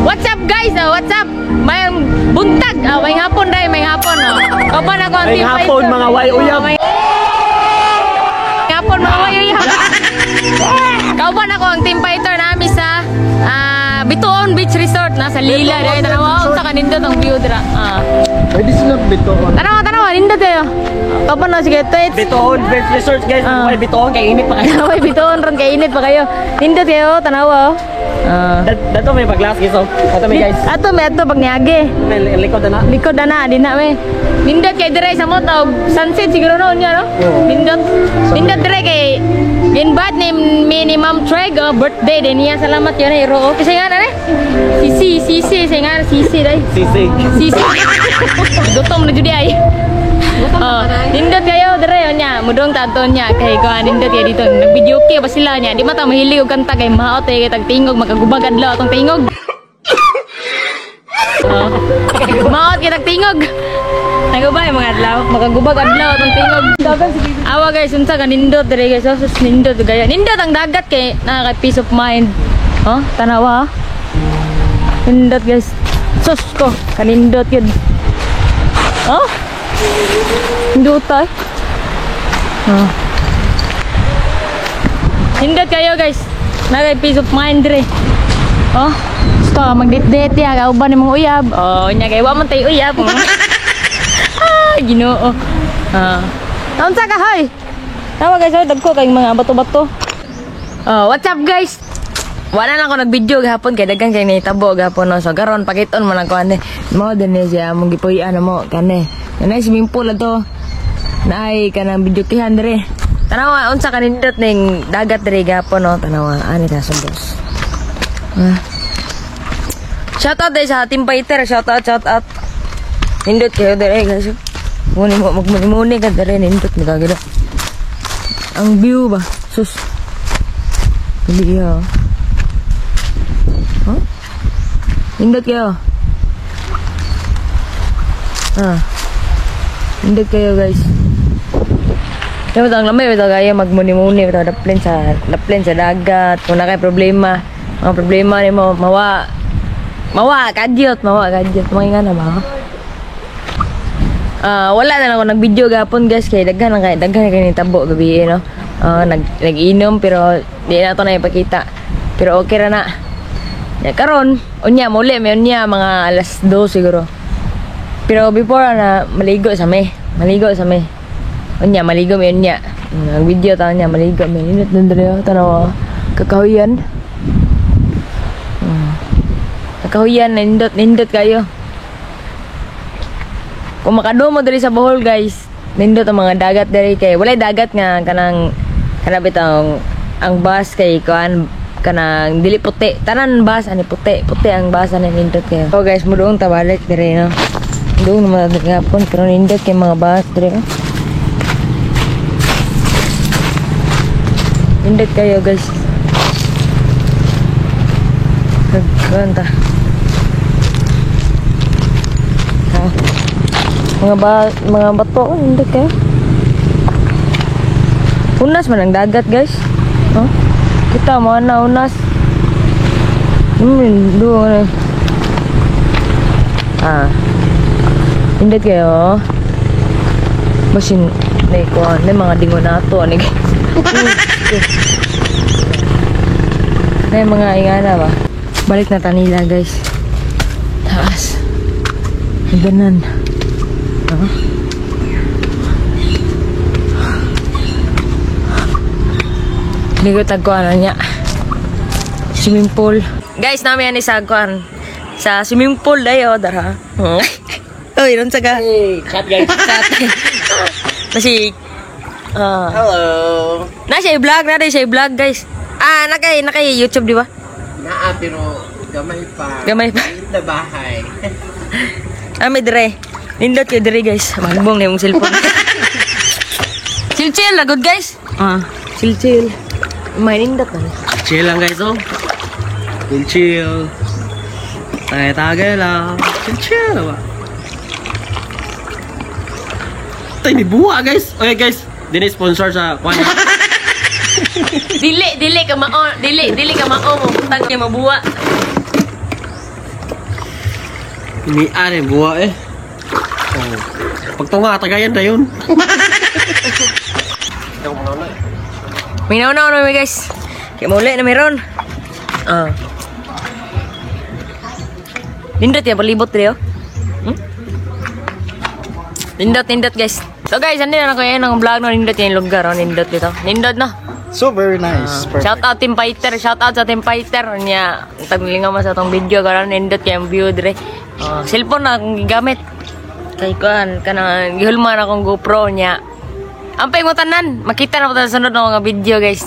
What's up, guys? Oh, what's up? May buntag. Ah, may hapon dai, may hapon. Oh. Kauban ako ang May team hapon, fighter. Mga way uyab. Oh, may hapon, mga way uyab. Kauban ako ang team fighter namin sa Bituon Beach Resort nasa Lila. Dai tanawa unsa kanindot ang view dira. Ah. Pwede sila bituon. Tanawa, tanawa, nindot kayo. Kauban na sige, Twits. Bituon Beach Resort, guys. Ah. May bituon kay init pa kayo. Tanawa bituon ron kay init pa kayo. Nindot kayo, tanawa. Oh. Ah. Dato may paglas, guys. Oh. Dato may, guys. Ato may ato pag niagi. May likod na. Likod na na, di na me. Nindot kay dire sa mo tawag sunset siguro noon niya, no? Oo. Nindot. Nindot dire kay invite ni mi ni Ma'am Treg, oh, birthday din niya. Salamat yun eh, ro. Kasi nga na eh. Sisi, sisi, kasi nga sisi day. Sisig. Sisi. Gutom na jud ay. Oh, nindot kayo dire nya, mudong tato niya kay kuan nindot kayo dito. Nag-video kay pa sila niya. Di man ta mahilig og kanta kay maot eh kay tag tingog makagubag adlaw atong tingog. Oh. Maot kay tag tingog. Nagubay mga adlaw, makagubag adlaw atong tingog. Awa guys, unsa ka nindot dire, guys. Oh, sus, nindot gaya. Nindot ang dagat kay naa kay peace of mind. Oh, tanawa. Oh. Nindot, guys. Sus ko, kanindot yun. Oh. Nindot ay. Oh. Nindot kayo, guys. Naa kay peace of mind dire. Oh. Gusto magdit-dit ya kauban ni mga uyab. Oh, nya kay wa man tay uyab. Ah, Ginoo. Ah. Naunsa ka hoy? Tawa guys, oh, dagko kay mga bato-bato. Oh, what's up, guys? Wala lang ako nag-video gahapon kay daghan kay nahitabo gahapon, no. So karon pakiton man lang ko ane. Mao din ni siya among gipuy-an mo kani. Kanay swimming pool ato. Naay kanang video kihan dire. Tanawa unsa kanindot ning dagat dire gahapon, no. Tanawa ani ta sa boss. Ah. Shout out dahil sa team fighter, shout out, shout out. Nindot kayo dire, guys. Muni mo magmuni-muni ka dire, nindot mi kagida. Ang view ba? Sus. Dili ya. Huh? Nindot kayo. Ah. Nindot kayo, guys. Kaya ang lamay bitaw kaya magmuni-muni bitaw daplin sa dagat kung na kay problema, mga problema nimo mawa mawa kadyot, mawa kadyot mga nga na ba. Ah, wala na lang ako nag-video gahapon, guys, kay daghan kay nitabo gabi, no. Ah, nag-inom pero di na to na ipakita. Pero okay ra na. Ya, karon, unya muli may unya mga alas 2 siguro. Pero before na maligo sa me, maligo sa me. Unya maligo mi unya. Nag-video ta niya maligo mi. Nindot dun dire tanaw kakahuyan. Kakahuyan, nindot nindot kayo. Kung makadumo diri sa Bohol, guys, nindot ang mga dagat diri kay walay dagat nga kanang kana bitong ang bus kay kuan kanang dili puti. Tanan bus ani puti, puti ang bus ani nindot kayo. Oh guys, muduong ta balik diri, no. Muduong naman diri gapon pero nindot kay mga bus diri. Oh. Nindot kayo, guys. Nagkuan ta. Ha? Mga bato, oh, nindot kayo. Unas man ang dagat, guys. Oh. Kita mo na unas. Doon. Ah. Nindot kayo. Basin na kuan, na mga dingo nato ani. Na mga ingana ba. Balik na tanila, guys. Taas. Ganan. Huh? Ligo tagkuan na niya. Swimming pool. Guys, namin yan sa kuan. Sa swimming pool dayo dara. Oy, ron sa ka. Hey, chat, guys. Chat. Nasi Hello. Na siya i-vlog, na siya i-vlog, guys. Ah, nakay YouTube di ba? Naa pero gamay pa. Gamay pa. Maliit na bahay. Ah, may dire. Nindot kayo dire, guys. Magbong na yung cellphone. Chill chill na good, guys. Ah, chill chill. May nindot na. Chill lang, guys, oh. Chill chill. Tagay-tagay lang. Chill chill ba? Tay, may buwa, guys. Okay, guys. Dini sponsor sa kwan. Dili, dili ka mao, dili, dili ka mao mo butang kay mabuwa. Umian eh, buwa eh. Oh. Pagtunga, tagayan na yun. Minaw na na guys. Kay muli na meron. Ah. Nindot ya palibot dire oh. Nindot, nindot, guys. So guys, andi na ko yan ang vlog no, nindot yung lugar oh, nindot dito. Nindot no. So very nice. Perfect. Shout out Team Fighter, shout out sa Team Fighter niya. Taglingaw man sa atong video karon, nindot kay ang view dire. Oh, cellphone na akong gigamit. Kay kuan kanang gihulman akong GoPro niya. Ampay mo tanan, makita na po sa sunod ng mga video, guys.